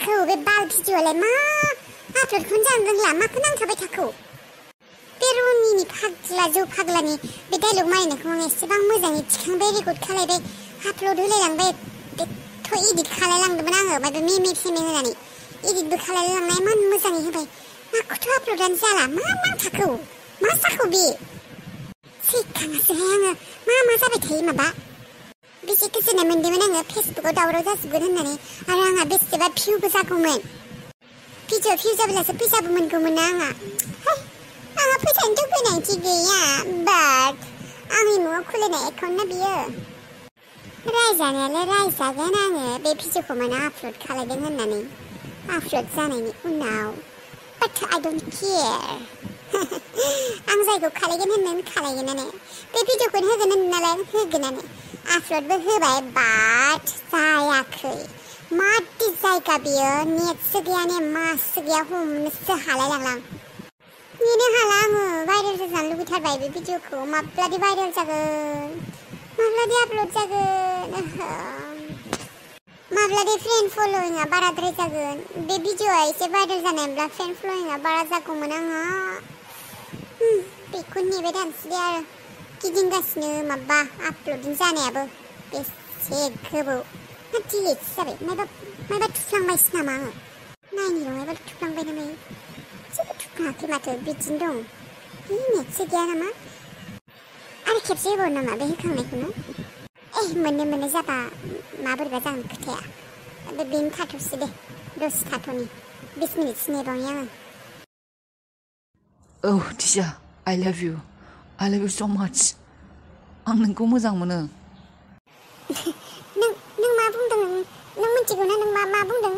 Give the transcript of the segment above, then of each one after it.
थाखो बे बाल भिडिअ'आलाय मा आपल'डखौनो जानो रोंला माखौ नांथाबाय थाखो बे रनिनि फाग्ला जौ फाग्लानि बे डायलग मारिनायखौ आं एसेबां मोजाङै थिखांबाय रेकर्ड खालायबाय आपल'ड होलायलांबाय थ' इडिट खालायलांदोंमोन आङो ओमफ्राय मेमे फेमे होनानै इडिटबो खालायलांनाय इमान मोजाङै होबाय माखौथ' आपल'डानो जाला मा नांथाखौ मा जाखो बे सैखाङासोहाय आङो मा जाबाय थायो माबा बेसे गोजोननाय मोन्दोंमोन आङो फेसबुकआव दावराव जाजोबगोन होननानै आरो आंहा बेसेबा भिउबो जागौमोन भिउ जाब्लासो फैसाबो मोनगौमोन ना आंहा फैसानिथ' गोनांथि गैया बाट आंनि न'आव खुलिनाय एकाउन्ट ना बियो रायजानायालाय रायजागोन आङो बे भिडिअखौ मानो आपल'ड खालायदों होननानै आपल'ड जानायनि उनाव बाट आइ डन्ट केयार आं जायखौ खालायगोन होननानै खालायगोनानो बे भिडिअखौनो होगोन होननालाय होगोनानो आपल'डबो होबाय बाट जायाखै मादि जायगा बियो नेटसो गैया ने मासो गैया हमनोसो हालायलांला नेनो हाला आङो भाइरेलसो जानो लुबैथारबाय बे भिडिअखौ माब्लादि भाइरेल जागोन माब्लादि आपल'ड जागोन माब्लादि फ्रेन्ड फल'इंआ बाराद्राय जागोन बे भिडिअआ एसे भाइरेल जानायब्ला फ्रेन्ड फल'इंआ बारा जागौमोन आङो बेखौ नेबाय थानोसै आरो गिदिंगासिनो माबा आपल'डिं जानायाबो बेसे गोबाव डिलिटसो जाबाय मायबा थुफ्लांबायसो नामा आङो नायनि र' मायबा थुफ्लांबाय ना मायो जेबो थुफ्लाङाखै माथो बिदिनो दं नेटसो गैया नामा आरो खेबसे होबाव नामा बे होखांनायखौनो मोननो जाबा माबोरैबा जागोन खोथाया बेनो थाथ'सै दे दसे थाथ'नि 20 मिनिटसो नेबावनि आङो Oh Tisha, I love you so much. आं नोंखौ मोजां मोनो नों मा बुंदों नों मिथिगौ ना नों मा बुंदों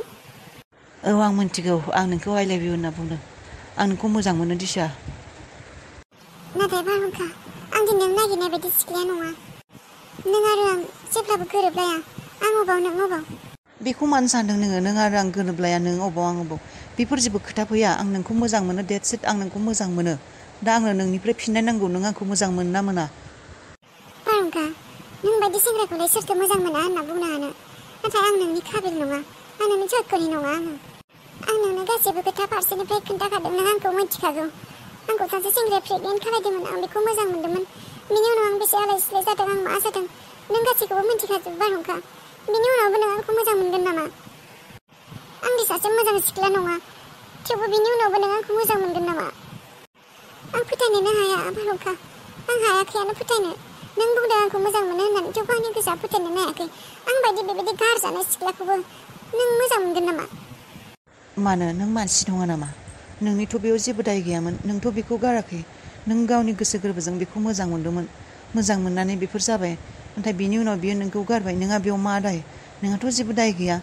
आं मिथिगौ आं नोंखौ I love you होनना बुंदों आं नोंखौ मोजां मोनो दिशा नाथाय बारहुंखा आं दिनै नों नागिरनाय बायदि सिख्लाया नङा नों आरो आं जेब्लाबो गोरोबलाया आं अबाव नों अबाव बेखौ मानो सानदों नों आरो आं गोरोबलाया नों अबाव आं अबाव बेफोर जेबो खोथा फैया आं नोंखौ मोजां मोनो डेट्स इट आं नोंखौ मोजां मोनो दा आंनो नोंनिफ्राय फिननाय नांगौ नों आंखौ मोजां मोनो ना मोना बारहुंखा नों बायदि सेंग्राखौलाय सोरथो मोजां मोना होनना बुंनो हानो नाथाय आं नोंनि काबिल नङा आं नोंनि जयग'नि नङा आं नोंनो गासैबो खोथा फारसेनिफ्राय खोन्थाखादों नों आंखौ मिथिखागौ आंखौ सासे सेंग्राया प्रेगनेन्ट खालायदोंमोन आं बेखौ मोजां मोन्दोंमोन बिनि उनाव आं बेसे आलाय सिलाय जादों आं मा जादों नों गासैखौबो मिथिखाजोब बारहुंखा बिनि उनावबो नों आंखौ मोजां मोनगोन नामा आंनि सासे मोजां सिख्ला नङा थेवबो बिनि उनावबो नों आंखौ मोजां मोनगोन नामा आं फोथायनोनो हाया बारहुंखा आं हायाखैयानो फोथायनो नों बुंदों आंखौ मोजां मोनो होननानै थेवबो आंनि गोसोआ फोथायनोनो हायाखै आं बायदि बेबायदि गारजानाय सिख्लाखौबो नों मोजां मोनगोन नामा मानो नों मानसि नङा नामा नोंनिथ' बेयाव जेबो दाय गैयामोन नोंथ' बेखौ गाराखै नों गावनि गोसो गोरबोजों बेखौ मोजां मोन्दोंमोन मोजां मोननानै बेफोर जाबाय नाथाय बिनि उनाव बियो नोंखौ गारबाय नोंहा बेयाव मा दाय नोंहाथ' जेबो दाय गैया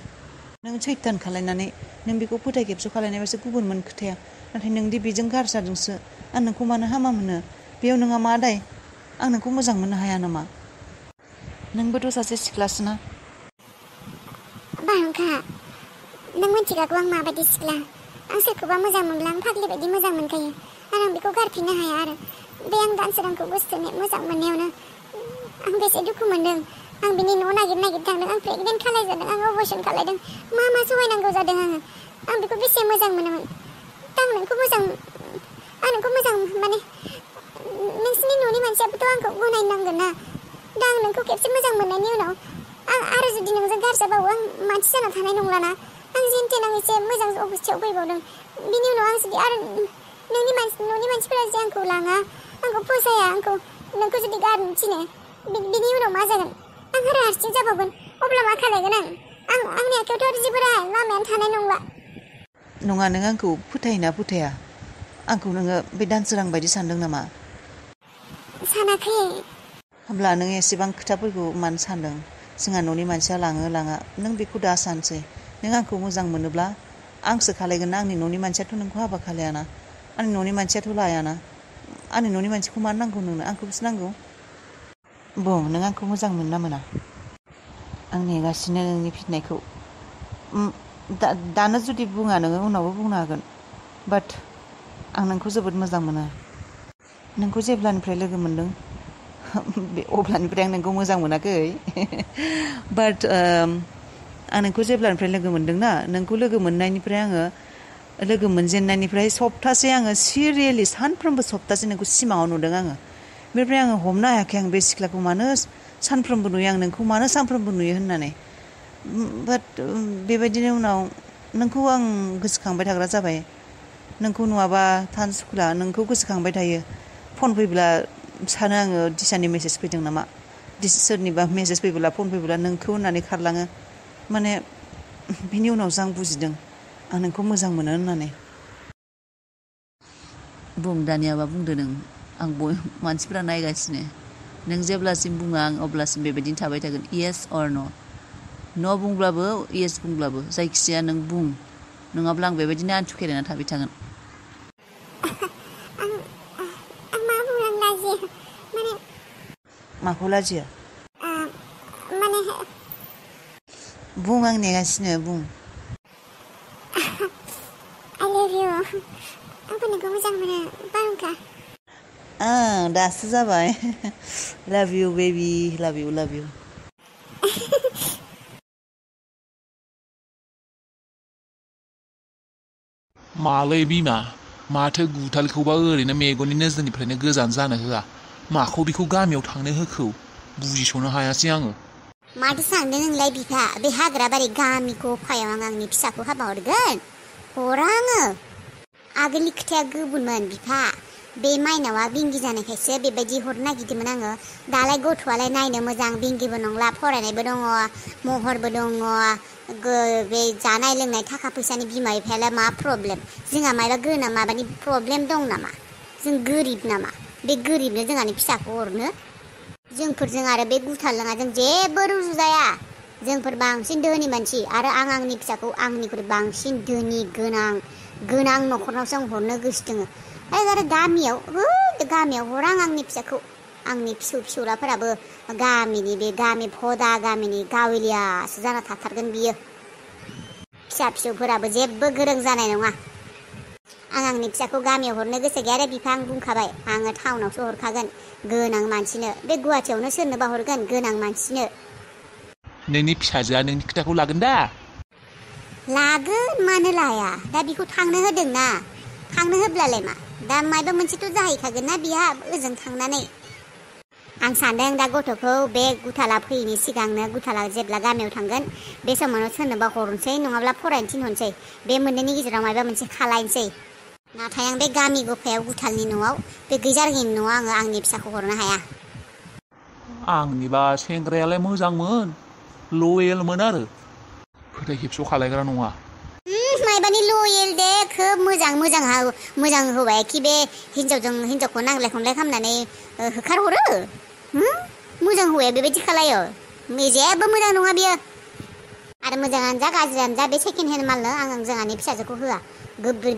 नों सैतान खालायनानै नों बेखौ फोथाय खेबस' खालायनायबासो गुबुनमोन खोथाया नाथाय नोंदि बेजों गारजादोंसो आं नोंखौ मानो हामा मोनो बेयाव नोंहा मा दाय आं नोंखौ मोजां मोननो हाया नामा नोंबोथ' सासे सिख्लासोना बारहुंखा नों मिथिखागौ आं माबायदि सिख्ला आं सोरखौबा मोजां मोनब्ला आं फाग्लि बायदि मोजां मोनखायो आरो आं बेखौ गारफिननो हाया आरो बे आं दानसोरांखौ गोसोथोनो मोजां मोननायावनो आं बेसे दुखु मोनदों आं बिनि न' नागिर थांदों आं प्रेगनेन्ट खालायजादों आं अबर्सन खालायदों मा सहायनांगौ जादों आं बेखौ बेसे मोजां मोनोमोन दा आं नोंखौ मोजां माने नोंसिनि न'नि मानसियाबोथ' आंखौ गनायनांगोन ना दा आं नोंखौ खेबसे मोजां मोननायनि उनाव आं आरो जुदि नोंजों गारजाबावो आं मानसि जाना थानाय नंलाना आं जेनथेन आं एसे मोजां अबस्थायाव फैबावदों बिनि उनाव आं जुदि आरो न'नि मानसिफोरा जे आंखौ लाङा आंखौ फसाया नोंखौ जुदि गारनो थिनो बिनि उनाव मा जागोन आं आरो हारसिं जाबावगोन अब्ला मा खालायगोन आंनि आखायावथ' आरो जेबो लामायानो थानाय नंला नङा नों आंखौ फोथायोना फोथाया आंखौ नोङो बे दानसोरां बायदि सानदों नामा सानाखै होमब्ला नों एसेबां खोथाफोरखौ मानो सानदों जोंहा न'नि मानसिया लाङा नों बेखौ दा सानसै नों आंखौ मोजां मोनोब्ला आंसो खालायगोन ना आंनि न'नि मानसियाथ' नोंखौ हाबा खालायाना आंनि न'नि मानसियाथ' लायाना आंनि न'नि मानसिखौ मानो नांगौ नोंनो आंखौसो नांगौ बुं नों आंखौ मोजां मोनो ना मोना आं नेगासिनो नोंनि फिननायखौ दानो जुदि बुङा नोङो उनावबो बुंनो हागोन बाट आं नोंखौ जोबोद मोजां मोनो नोंखौ जेब्लानिफ्राय लोगो मोनदों अब्लानिफ्राय आं नोंखौ मोजां मोनाखै बाट आं नोंखौ जेब्लानिफ्राय लोगो मोनदोंना नोंखौ लोगो मोननायनिफ्राय आङो लोगो मोनजेननायनिफ्राय सप्तासे आङो सिरियेलि सानफ्रोमबो सप्तासे नोंखौ सिमाङाव नुदों आङो बेनिफ्राय आङो हमनो हायाखै आं बे सिख्लाखौ मानो सानफ्रोमबो नुयो आं नोंखौ मानो सानफ्रोमबो नुयो होननानै बाट बेबायदिनो उनाव नोंखौ आं गोसोखांबाय थाग्रा जाबाय नोंखौ नुवाबा थानो सुखुला नोंखौ गोसोखांबाय थायो फन फैब्ला सानो आङो दिसानि मेसेज फैदों नामा सोरनिबा मेसेज फैब्ला फन फैब्ला नोंखौ होननानै खारलाङो माने बिनि उनावसो आं बुजिदों आं नोंखौ मोजां मोनो होननानै बुं दानियाबा बुंदो नों आं मानसिफ्रा नायगासिनो नों जेब्लासिम बुङो आं अब्लासिम बेबायदिनो थाबाय थागोन येस अर न' बुंब्लाबो येस बुंब्लाबो जायखिजाया नों बुं नङाब्ला आं बेबायदिनो आनथु खेरायना थाबाय थागोन आं मा बुंनो लाजियो माने माखौ लाजिया माने बुं आं नेगासिनो बुं I love you आंबो नोंखौ मोजां मोनो बारहुंखा दासो जाबाय लाभ इउ बेबि लाभ इउ लाभ इउ मालै बिमा माथो गुथालखौबा ओरैनो मेगननि नोजोरनिफ्रायनो गोजान जानो होआ माखौ बेखौ गामियाव थांनो होखौ बुजिस'नो हायासै आङो माथो सानदों नोंलाय बिफा बे हाग्राबारि गामिखौ फायाव आं आंनि फिसाखौ हाबा हरगोन हरा आङो आगोलनि खोथाया गुबुनमोन बिफा बे माइनावा बिंगि जानायखायसो बेबायदि हरनो नागिरदोंमोन आङो दालाय गथ'आलाय नायनो मोजां बिंगिबो नंला फरायनायबो दङ महरबो दङ बे जानाय लोंनाय थाखा फैसानि बिमा बिफायालाय मा प्रब्लेम जोंहा माबा माबानि प्रब्लेम दं नामा जों गोरिब नामा बे गोरिबनो जोंहानि फिसाखौ हरनो जोंफोरजों आरो बे गुथालङा जों जेबो रुजुजाया जोंफोर बांसिन धोनि मानसि आरो आं आंनि फिसाखौ आंनिख्रुइ बांसिन धोनि गोनां न'खरनावसो आं हरनो गोसो दोङो आरो गामियाव हरा आं आंनि फिसाखौ आंनि फिसौलाफोराबो गामिनि बे गामि भदा गामिनि गावलियासो जाना थाथारगोन बियो फिसौफोराबो जेबो गोरों जानाय नङा आं आंनि फिसाखौ गामियाव हरनो गोसो गैया आरो बिफा आं बुंखाबाय आङो टाउनावसो हरखागोन गोनां मानसिनो बे गुवाहाटियावनो सोरनोबा हरगोन गोनां मानसिनो नोंनि फिसाजोआ नोंनि खोथाखौ लागोन दा लागोन मानो लाया दा बेखौ थांनो होदोंना थांनो होब्लालाय मा दा मायबा मोनसेथ' जाहैखागोन ना बिहा ओजों थांनानै आं सानदों दा गथ'खौ बे गुथाला फैयैनि सिगांनो गुथाला जेब्ला गामियाव थांगोन बे समावनो सोरनोबा हरनोसै नङाब्ला फरायनो थिनहरनोसै बे मोननैनि गेजेराव माबा मोनसे खालायनोसै नाथाय आं बे गामि गफायाव गुथालनि न'आव बे गैजारगिनि न'आव आङो आंनि फिसाखौ हरनो हाया आंनिबा सेंग्रायालाय मोजांमोन लयेलमोन आरो फोथाय खेबस' खालायग्रा नङा मायबानि लयेल दे खोब मोजां होबाय कि बे हिनजावखौ नांलाय खमलाय खालामनानै होखारहरो मोजां हौवाया बेबायदि खालायो जेबो मोजां नङा बियो आरो मोजाङानो जा गाज्रियानो जा बे सेकेन्ड हेन्ड मालनो आं जोंहानि फिसाजोखौ होआ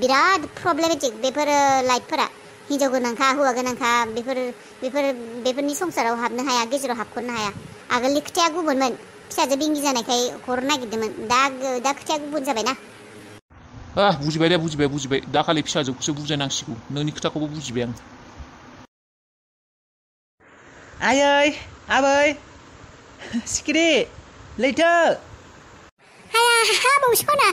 बिराद प्रब्लेमेटिक बेफोरो लाइफफोरा हिनजाव गोनांखा हौवा गोनांखा बेफोरनि संसाराव हाबनो हाया गेजेराव हाबख'नो हाया आगोलनि खोथाया गुबुनमोन फिसाजो बिंगि जानायखाय हरनो नागिरदोंमोन दा खोथाया गुबुन जाबायना बुजिबाय दे बुजिबाय दाखालि फिसाजोखौसो बुजायनांसिगौ नोंनि खोथाखौबो बुजिबाय आं आयै आबै सिखिरि लैथो आबौ सना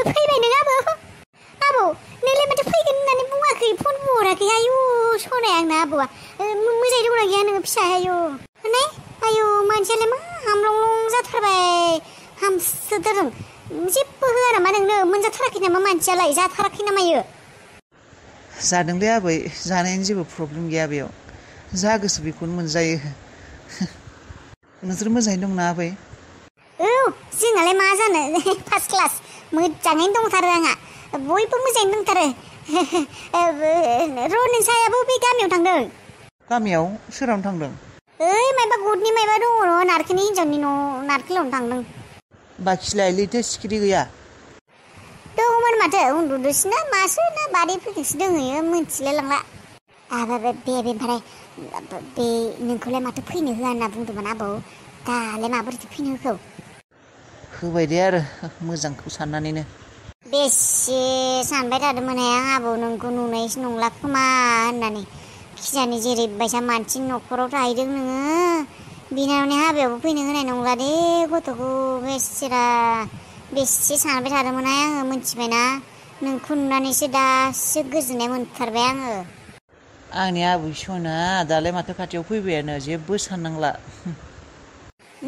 फैबाय नों आबौ नोंलाय माथो फैगोन होननानै बुङाखै फन हराखै आयु सनाया आंना आबौआ मोजाङै दंना गैया नोङो फिसा आयु मानसियालाय मा हामलं जाथारबाय हामसोदों जेबो होआ नामा नोंनो मोनजाथाराखै नामा मानसियालाय जाथाराखै नामा इयो जादोंलै आबै जानायनि जेबो प्रब्लेम गैया बेयाव जा गोसो बेखौनो मोनजायो नोंसोर मोजाङै दंना आबै औ जोंनालाय मा जानो फार्स्ट क्लास मोजाङैनो दंथारो आंहा बयबो मोजाङैनो दंथारो र' नोंसायाबो बे गामियाव थांदों गामियाव सोरावनो थांदों ओइ मायबा गदनि मायबा दङ नारखेलनि हिनजावनि न' नारखेलावनो थांदों बाखिलाय लैथो सिखिरि गैया दङमोन माथो उन्दुदोंसोना मासो ना बारिफोरजोंसो दोंहैयो मिथिलाय लांला ओमफ्राय बे नोंखौलाय माथो फैनो होआ होनना बुंदोंमोन आबौ दालाय माबोरैथो फैनो होखो होबाय दे आरो मोजांखौ साननानैनो बेसे सानबाय थादोंमोन आं आबौ नोंखौ नुनायसो नंला खोमा होननानै खिजानि जेरैबायसा मानसिनि न'खराव थाहैदों नोङो बिनानावनि हाबायावबो फैनो होनाय नंला दे गथ'खौ बेसे सानबाय थादोंमोनहाय आङो मिथिबायना नोंखौ नुनानैसो दासो गोजोननाय मोनथारबाय आङो आंनि आबै सना दालाय माथो खाथियाव फैबायानो जेबो साननांला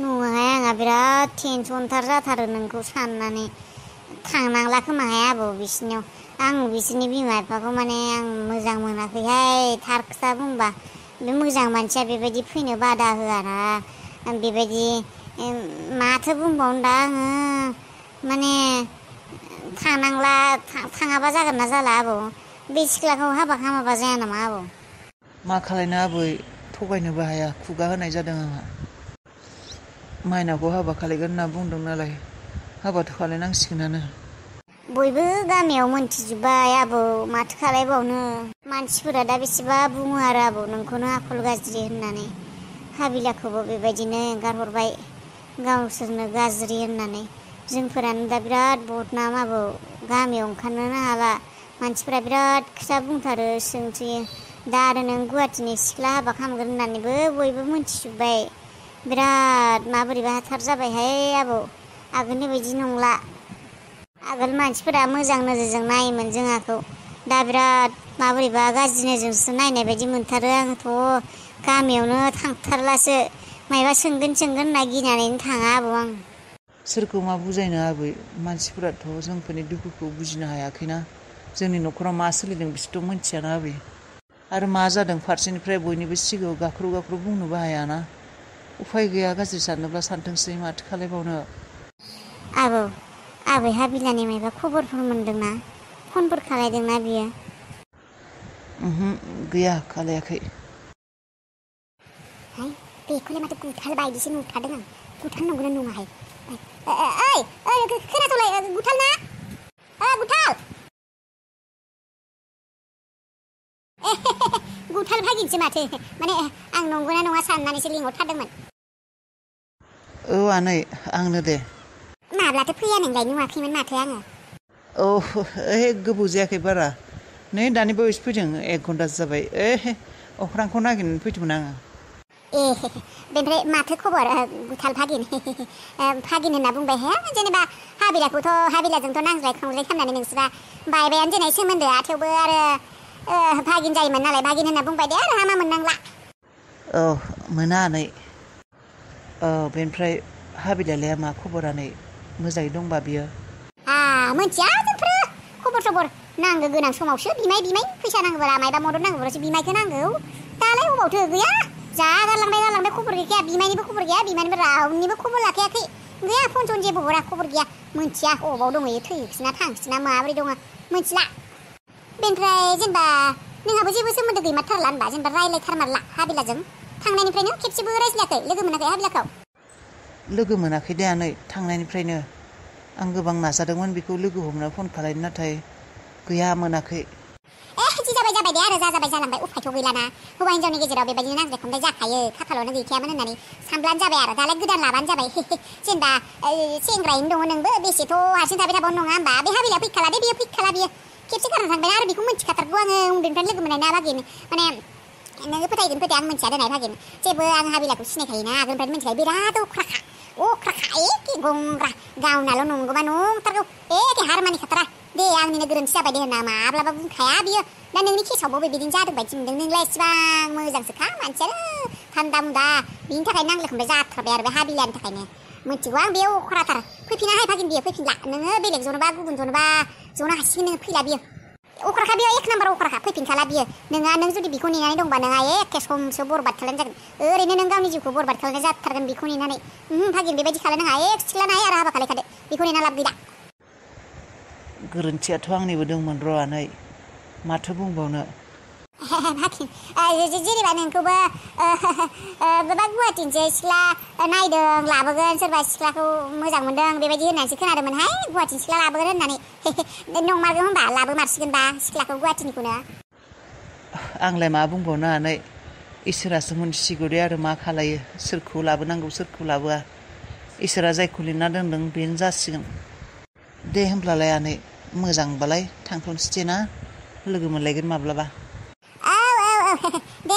नङाहाय आंहा बिराद टेनसनथार जाथारो नोंखौ साननानै थांनांला खोमाहाय आबौ बिसिनियाव आं बिसोरनि बिमा बिफाखौ माने आं मोजां मोनाखैहाय थार खोथा बुंबा बे मोजां मानसिया बेबायदि फैनो बादा होआना बेबायदि माथो बुंबावनो दा आङो माने थाङाबा जागोन ना जाला आबौ बे सिख्लाखौ हाबा खालामाबा जाया नामा आबौ मा खालायनो आबै थगायनोबो हाया खुगा होनाय जादों आंहा माइनावखौ हाबा खालायगोन होनना बुंदों नालाय हाबाथ' खालायनांसिगोनानो बयबो गामियाव मोनथिजोब्बाय आबौ माथो खालायबावनो मानसिफोरा दा बेसेबा बुङो आरो आबौ नोंखौनो आखल गाज्रि होननानै हाबिलाखौबो बेबायदिनो एंगारहरबाय गावसोरनो गाज्रि होननानै जोंफोरानो दा बिराद बदनाम आबौ गामियाव ओंखारनोनो हाला मानसिफोरा बिराद खोथा बुंथारो सोंथोयो दा आरो नों गुवाहाटिनि सिख्ला हाबा खालामगोन होननानैबो बयबो मोनथिजोब्बाय बिराद माबोरैबा हाथार जाबायहाय आबौ आगोलनि बायदि नंला आगोल मानसिफोरा मोजां नोजोरजों नायोमोन जोंहाखौ दा बिराद माबोरैबा गाज्रि नोजोरजोंसो नायनाय बायदि मोनथारो आङोथ' गामियावनो थांथारलासो मायबा सोंगोन होनना गिनानैनो थाङा आबौ आं सोरखौ मा बुजायनो आबै मानसिफोराथ' जोंफोरनि दुखुखौ बुजिनो हायाखैना जोंनि न'खराव मा सोलिदों बिसोरथ' मोनथियाना आबै आरो मा जादों फारसेनिफ्राय बयनिबो सिगाङाव गाख्रु बुंनोबो हायाना उफाय गैया गाज्रि साननोब्ला सानथोंसै माथो खालायबावनो आबै हाबिलानि मायबा खबरफोर मोनदोंना फनफोर खालायदोंना बियो गैया खालायाखै बेखौलाय माथो गुथाल बायदिसो नुथारदों आं गुथाल नंगौना नङाहाय ओइ खोनासंलाय गुथाल ना गुथाल गुथाल भागिनसो माथो माने आं नंगौना नङा साननानैसो लिंहरथारदोंमोन औ आनै आंनो दे माब्लाथो फैया नोंलाय नुवाखैमोन माथो आङो गोबाव जायाखै बारा नै दानि बावैसो फैदों 1 घन्टासो जाबाय अख्रांखौ नागिरनानै फैदोंमोन आङो बेनिफ्राय माथो खबर गुथाल भागिन भागिन होनना बुंबाय हे जेनेबा हाबिलाजोंथ' नांज्लाय खमज्लाय खालामनानै नोंसोरा बायबायानो जेनाय सोमोन्दोआ थेवबो आरो भागिन जायोमोन नालाय भागिन होनना बुंबाय दे आरो हामा मोननांला मोना आनै बेनिफ्राय हाबिलालाया मा खबर आनै मोजाङै दंबा बियो मोनथिया जोंफोरो खबर सबर नांगौ गोनां समावसो बिमाय फैसा नांगौब्ला मायबा मदद नांगौब्लासो बिमायखौ नांगौ दालाय अबावथो गैया जा गारलांबाय खबर गैखाया बिमायनिबो खबर गैया बिमायनिबो रावनिबो खबर लाखायाखै गैया फन सन जेबो हरा खबर गैया मोनथिया अबाव दंहैयो थैखिना थांखिना माबोरै दङ मोनथिला बेनिफ्राय जेनेबा नोंहाबो जेबो सोमोन्दो गैमारथारला होनबा जेनेबा रायलायथारमारला हाबिलाजों थांनायनिफ्रायनो खेबसेबो रायज्लायाखै लोगो मोनाखै हाबिलाखौ लोगो मोनाखै दे आनै थांनायनिफ्रायनो आं गोबां नाजादोंमोन बेखौ लोगो हमनो फन खालायनो नाथाय गैया मोनाखै बिदि जाबाय दे आरो जाबाय जालांबाय उफायथ' गैलाना हौवा हिनजावनि गेजेराव बेबायदिनो नांज्लाय खमलाय जाखायो खाफालावनो गैखायामोन होननानै सानब्लानो जाबाय आरो दालाय गोदान लाबानो जाबाय जेनेबा सेंग्रायैनो दङ नोंबो बेसेथ' हारसिं थाबाय थाबावनो नङा होनबा बे हाबिला फैखाला दे बियो खेबसे गारना थांबाय आरो बेखौ मिथिखाथारगौ आङो उन्दैनिफ्रायनो लोगो मोननाय ना भागिन माने नोङो फोथायगोन फोथाया आं मिथिया दोननाय भागिन जेबो आं हाबिलाखौ सिनायखायोना आगोलनिफ्रायनो मिथिखायो बिराद अख्राखा एखे गंग्रा गावनाल' नंगौबा नंथारगौ एखे हारमानि खाथारा दे आंनिनो गोरोन्थि जाबाय दे होनना माब्लाबा बुंखाया बियो दा नोंनि केसावबो बेबायदिनो जादों बायदि मोनदों नोंलाय एसेबां मोजांसोखा मानसियानो थान्दा मुन्दा बिनि थाखाय नांज्लाय खमलाय जाथारबाय आरो बे हाबिलानि थाखायनो मिथिगौ आं बेयाव अख्राथार फैफिनाहाय भागिन बियो फैफिनला नोङो बेलेग जनोबा गुबुन जनोबा जनो हासिगोन नोङो फैला बियो अख्राखा बियो 1 नाम्बार अख्राखा फैफिनखाला बियो नों जुदि बेखौ नेनानै दंबा नोंहा एखे समसो बरबाद खालामनाय जागोन ओरैनो नों गावनि जिउखौ बरबाद खालामनाय जाथारगोन बेखौ नेनानै भागिन बेबायदि खालामनाङा सिख्लानाहाय आरो हाबा खालायखादो बेखौ नेना लाब गैला गोरोन्थियाथ' आंनिबो दंमोन र' आनै माथो बुंबावनो भागिन जेनेबा नोंखौबो गोबां गुवाहाटिनिसो सिख्ला नायदों लाबोगोन सोरबा सिख्लाखौ मोजां मोनदों बेबायदि होननानैसो खोनादोंमोनहाय गुवाहाटिनि सिख्ला लाबोगोन होननानै नंमारगौ होनबा लाबोमारसिगोनबा सिख्लाखौ गुवाहाटिनिखौनो आंलाय मा बुंबावनो आनै इसोरासो मोनथिसिगौ दे आरो मा खालायो सोरखौ लाबोनांगौ सोरखौ लाबोआ इसोरा जायखौ लिरना दोनदों बेनो जासिगोन दे होमब्लालाय आनै मोजांबालाय थांथ'नोसै दे ना लोगो मोनलायगोन माब्लाबा दे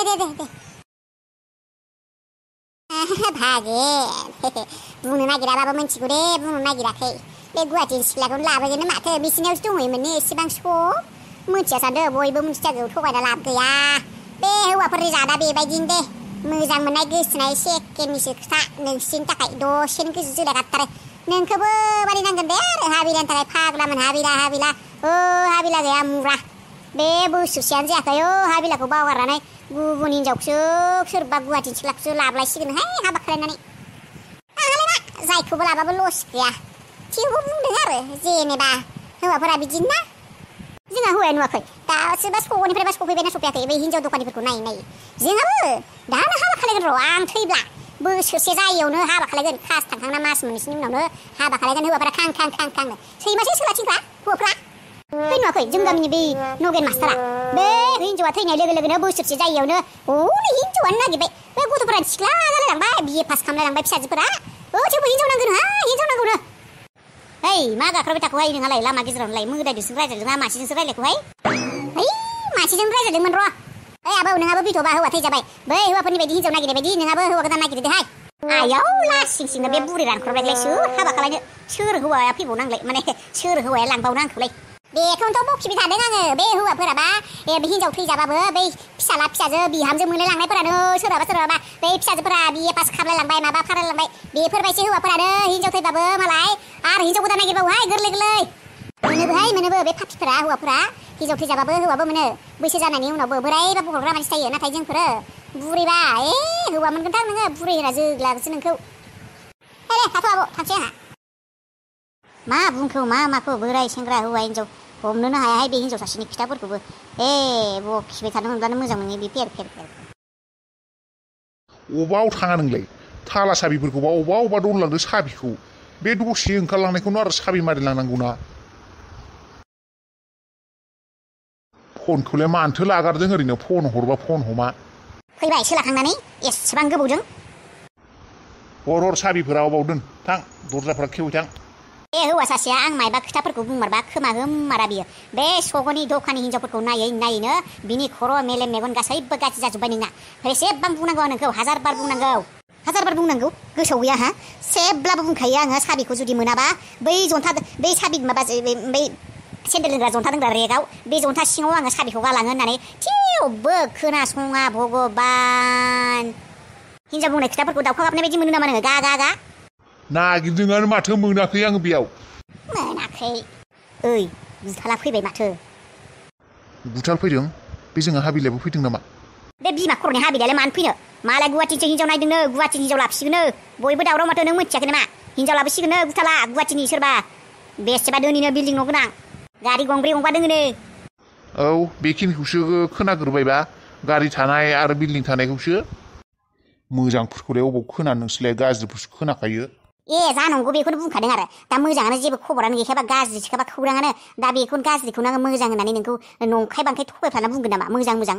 हागोन बुंनो नागिराबाबो मिथिगौ दे बुंनो नागिराखै बे गुवाहाटिनि सिख्लाखौनो लाबोगोन माथो बिसिनियावसो दंहैयोमोन एसेबां मिथिया सानदो बयबो मिथिखागौ थगायना लाब गैया बे हौवाफोरनि जादा बेबायदिनो दे मोजां मोननाय गोसोनाय सेकेन्डनिसो खोथा नोंसिनि थाखाय दसेनो गोसो जोलागाथारो नोंखौबो बानायनांगोन दे आरो हाबिलानि थाखाय फाग्लामोन हाबिला हाबिला गैया मुरा बे बोसोरसेयानो जायाखै हाबिलाखौ बावगारनानै गुबुन हिनजावखौसो सोरबा गुवाहाटिनि सिख्लाखौसो लाबोलायसिगोनहाय हाबा खालायनानै आंहालाय मा जायखौबो लाबाबो लस गैया थेवबो बुंदों आरो जेनेबा हौवाफोरा बिदिनो ना जोंहा हौवाया नुवाखै दासोबा सगनिफ्रायबा सफैबायना सफैयाखै बै हिनजाव दखानिफोरखौ नायै जोंहाबो दानो हाबा खालायगोन र' आं थैब्ला बोसोरसे जायैयावनो हाबा खालायगोन खास थांखांना मास मोननैसोनि उनावनो हाबा खालायगोन हौवाफोरा खांनो सैमासो सोलाथिंफ्रा हौवाफ्रा फै नुवाखै जों गामिनि बै नगेन मास्टारा बे हिनजावा थैनाय लोगो लोगोनो बोसोरसे जायैयावनो हनै हिनजावानो नागिरबाय बे गथ'फोरा सिख्ला जालायलांबाय बिए पास खालामलायलांबाय फिसाजोफोरा थेवबो हिनजाव नांगौनो ओइ मा गाख्राबाय थाखौहाय नोंहालाय लामा गेजेरावनोलाय मोदायजोंसो रायज्लायदों ना मानसिजोंसो रायज्लायखौहाय है मानसिजों रायज्लायदोंमोन र' ओइ आबौ नोंहाबो बिथ'बा हौवा थैजाबाय बै हौवाफोरनि बायदि हिनजाव नागिरनाय बायदि नोंहाबो हौवा गोदान नागिरदोहाय आयाव लासिंसिंनो बे बुरि रानख्रबायलाय सोर हाबा खालायनो सोर हौवाया फैबावनांलाय माने सोर हौवाया लांबावनो आंखौलाय बेखौनोथ' बखिबाय थादों आङो बे हौवाफोराबा बे हिनजाव थैजाबाबो बै फिसाला फिसाजो बिहामजो मोनलाय लांनायफोरानो सोरहाबा बै फिसाजोफोरा बिए पास खालामलायलांबाय माबा फारायलांबाय बेफोरबायदि हौवाफोरानो हिनजाव थैबाबो मालाय आरो हिनजाव गोदान नागिरबावोहाय गोरलै मोनोबो बे फाथिफोरा हौवाफोरा हिनजाव थैजाबाबो हौवाबो मोनो बैसो जानायनि उनावबो बोरायबा हरग्रा मानसि थायो नाथाय जोंफोरो बुरैबा हौवा मोनगोनथां नोङो बुरै होना जोग्लागोसो नोंखौ दे थाथ' आब' थांसै आंहा मा बुंखौ मा माखौ बोराय सेंग्रा हौवा हिनजाव हमनोनो हायाहाय बे हिनजाव सासेनि खोथाफोरखौबो बखिबाय थानो मोनब्लानो मोजां मोनो बे फेर अबाव थाङा नोंलाय थाला साबिफोरखौबा अबा दोनलांदो साबिखौ बे दसे ओंखारलांनायखौनो आरो साबि मारिलांनांगौना फनखौलाय मानोथो लागारदों ओरैनो फन हरबा फन हमा फैबाय सोलाखांनानै एसेबां गोबावजों हर साबिफोरा अबाव दोन थां दरजाफोरा खेवै थां बे हौवा सासेया आं मायबा खोथाफोरखौ बुंमारबा खोमा गोमारा बियो बे सगनि दखानि हिनजावफोरखौ नायैनो बिनि खर' मेलेम मेगन गासैबो गाज्रि जाजोब्बाय नोंना बेसेबां बुंनांगौ नोंखौ हाजार बार बुंनांगौ गोसोआव गैया हा जेब्लाबो बुंखायो आङो साबिखौ जुदि मोनाबा बै साबि माबा बै सेन्देल दोनग्रा जन्था दोनग्रा रेगाव बे जन्था सिङाव आङो साबिखौ गालाङो होननानै थेवबो खोनासङा भगबान हिनजाव बुंनाय खोथाफोरखौ दाउखा गाबनाय बायदि मोनो नामा नोङो गा नागिरदोंआनो माथो मोनाखै आङो बेयाव मोनाखै ओइ गुथाला फैबाय माथो गुथाल फैदों बे जोंहा हाबिलायाबो फैदों नामा बे बिमा खर'नि हाबिलायालाय मानो फैनो मालाय गुवाहाटिनिसो हिनजाव नायदोंनो गुवाहाटिनि हिनजाव लाबोसिगोननो बयबो दावराव माथो नों मिथियाखै नामा हिनजाव लाबोसिगोननो गुथाला गुवाहाटिनि सोरबा बेसेबा दोनिनो बिल्डिं न' गोनां गारि गंब्रै गंबा दोङोनो औ बेखिनिखौसो खोनाग्रोबायबा गारि थानाय आरो बिल्डिं थानायखौसो मोजांफोरखौलाय अबाव खोनानो नोंसोरलाय गाज्रिफोरसो खोनाखायो जानांगौ बेखौनो बुंखादों आरो दा मोजाङानो जेबो खबरानो गैखाबा गाज्रिसोखाबा खौराङानो दा बेखौनो गाज्रिखौनो आङो मोजां होननानै नोंखौ नंखाय बांखाय थगायफ्लाना बुंगोन नामा मोजां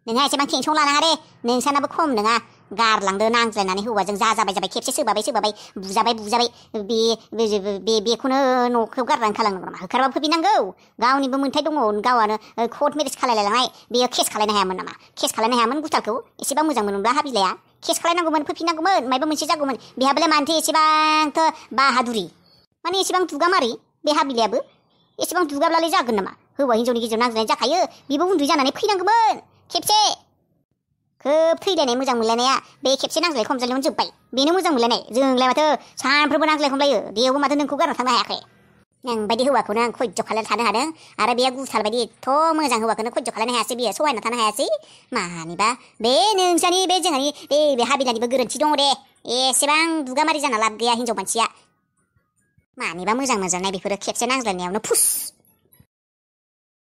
नोंहा एसेबां टेनसन लानाङा दे नोंसानाबो खम नङा गारलांदो नांज्लायनानै हौवाजों जाबाय खेबसे सोबाबाय बुजाबाय बेखौनो न'खौ गारनानै खालामनांगौ नामा होखारबाबो फैफिननांगौ गावनिबो मोन्थाय दङ गावआनो कर्ट मेरेज खालायलायलांनाय बेयो केस खालायनो हायामोन नामा केस खालायनो हायामोन गुथालखौ एसेबां मोजां मोनोब्ला हाबिलाया केस खालायनांगौमोन फैफिननांगौमोन मायबा मोनसे जागौमोन बेहाबोलाय मानोथो एसेबांथ' बाहादुरि माने एसेबां दुगामारि बे हाबिलायाबो एसेबां दुगाब्लालाय जागोन नामा हौवा हिनजावनि गेजेराव नांज्लायनाय जाखायो बेबो उन्दै जानानै फैनांगौमोन खेबसे खोब थैलायनाय मोजां मोनलायनाया बे खेबसे नांज्लाय खमज्लायनायावनो जोब्बाय बेनो मोजां मोनलायनाय जोंलाय माथो सानफ्रोमबो नांज्लाय खमलायो बेयावबो माथो नोंखौ गारना थांनो हायाखै नोंबायदि हौवाखौनो आं खयज' खालायना थानो हादों आरो बे गुथाल बायदि एथ' मोजां हौवाखौनो खयज' खालायनो हायासै बियो सहायना थानो हायासै मानिबा बे नोंसानि बे जोंहानि बे हाबिलानिबो गोरोन्थि दङ दे एसेबां दुगामारि जाना लाब गैया हिनजाव मानसिया मानिबा मोजां मोनजानाय बेफोरो खेबसे नांज्लायनायावनो फुस